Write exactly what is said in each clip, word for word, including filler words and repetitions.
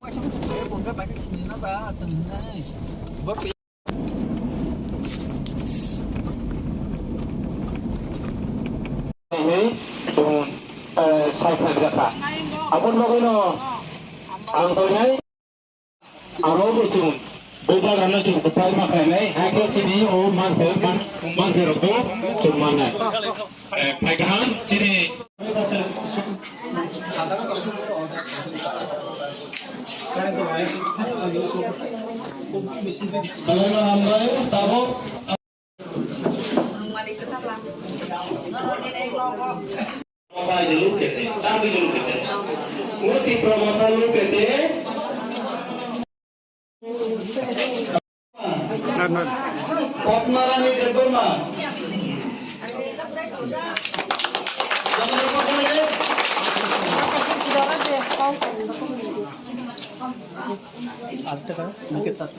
Hwnwi chwng, eh, sai khlai jakha. Aboni bagwino ang toinai aro bo chwng bujagano chwng kwtal ma khlainai, hakhe chini o manse, man-, manserokbo chwng mannai. Eh, phai kaham chini. Salaima hambai, tabuk. Murti Promotha Lukete. Padmarani Debbarma. আরেকটা কার্ড নাকি স্যার?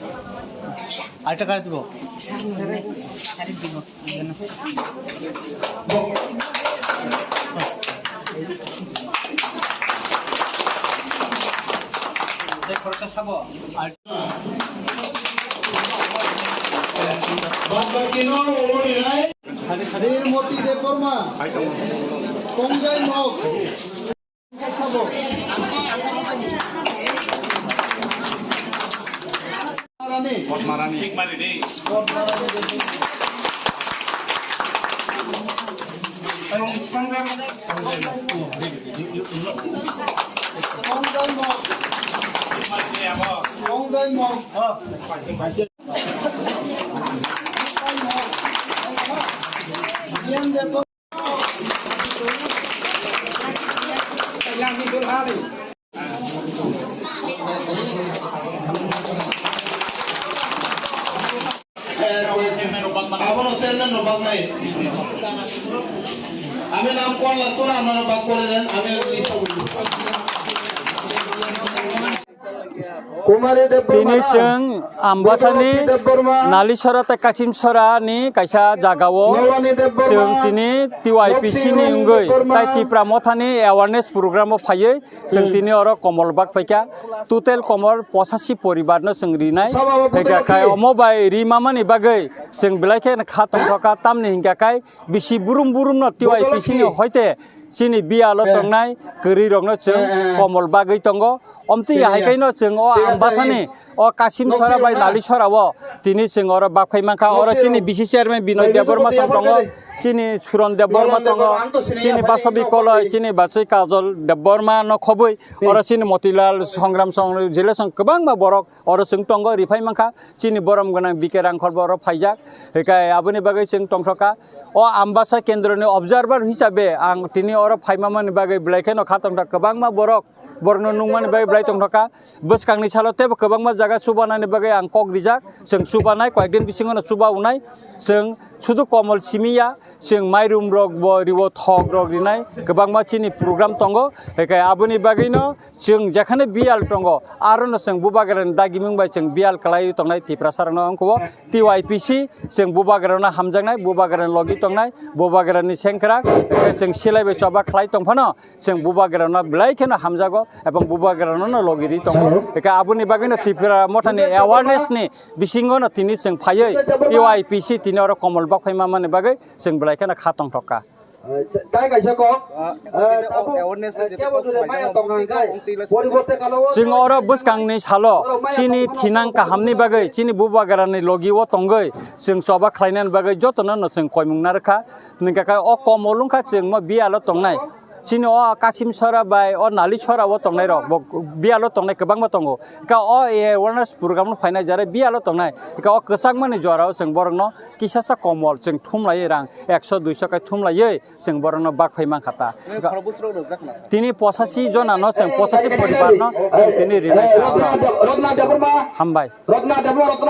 আরেকটা কার্ড দিব। Birmoti Debbarma, Kongjai Mok. Rani. Padmarani. Kongjai Mok. Kongjai Mok. Abono chairman rok baknai. Ami nam kon la tora amano bak kore den, ami Kumari Debbarma, Tini chwng Ambasani Debbarma, Nalisora tei Kasimsora ni kaisa jagao Nolani Debbarma, chwng tini T Y P C ni wngwi Debbarma, tai Tipra Mothani awareness program o phaiwi chwng Hmm. tini oro komol bak phaikha. Total komol pochashi poribar no chwng rinai. Sabo Phaikha khai omo bai ri mamani bagwi chwng belai khe kha tongthokha, tamni hinkha khai bisi burum burum no T Y P C ni hoite chini biyalo Eh. tongnai kwrwi rokno chwng Eh, eh. komol bagwi tongo. Omtwi Chini hai ya. kaino chwng o Chini ya, Ambasani chini. o Kasim Nokti Sora bai rok na? Nali Sora o tini chwng oro bak phai mankha. Oro Nokti chini rok. bisi chairman Binoy Bai Debbarma Nokti chwng tongo. Rok. Chini Suron Debbarma Nolani tongo. Debbarma ang to sini Chini ya, Basobi Nokti Koloi, Rok. chini Bachai Kajol Debbarma no khobwi. Hmm. Oro chini Motilal Songram song jile song kwbangma borok oro chwng tongo ri phai mankha. Chini borom gwnang B K Rangkhol bo oro phaijak. Hikai aboni bagwi chwng tongthokha. O Ambasa kendroni observer hisabe ang tini oro phaimamani bagwi belai kheno kha tongthok kwbangma borok borokno nukmani bagwi belai tongthokha. Bwskangni salo teibo kwbangma jaga chubanani bagwi ang kok rijak. Chwng chubanai, koyekdin bisingono chuba unai. Chwng sudu komol simi ya, chwng mairum rok bo riwo thok rok rinai kwbangma chini program tongo. Hikai aboni bagwino chwng jekhane biyal tongo, arono chwng bubagrani dagimung bai chwng biyal kwlaiwi tongnai Tiprasa rokno wngkho T Y P C, chwng bubagrano hamjaknai, bubagrani logi tongnai, bubagrani sengkrak, hinkhe chwng silai bai choba khlai tongphano, chwng bubagrano belai kheno hamjago, ebong bubagrano no logi ri tongo. Hello. Hinkhe aboni bagwino Tipra Mothani awareness ni bisingo no tini chwng phaiwi T Y P C tini oro komol bak phaima mani bagwi chwng belai kheno kha tongthokha. Tai kaisa kok, Ah, eh, jete tabuk, awareness eh, jete kebo kok jure swaijak maya no tong hang kai, tong twi lai poriborte kalo o Chwng oro bwskangni salo chini thinang kahamni bagwi, chini bubagrani logi o tongwi, chwng choba khlainani bagwi jotono no chwng koimung narwkha. Hinkhe o komol wngkha chwng mo biyalo tongnai. Chini o Kasim Sora bai o Nali Sora o tongnai rok, bo biyalo tongnai kwbangma tongo. Hinkhe o awareness program no phainai jare biyalo tongnai. Hinkhe o kwchangmani jorao chwng borokno kisasa komol chwng thumlaiwi rang ekso duiso kai thumlaiwi chwng borokno bak phai mankha ta. Tini khorokbwswk rok rwjak na? Tini pochashi jona no chwng, pochashi poribar no chwng tini rinai kha. Rotna Deb-, Rotna Debbarma. Hambai. Rotna Debbarma, Rotna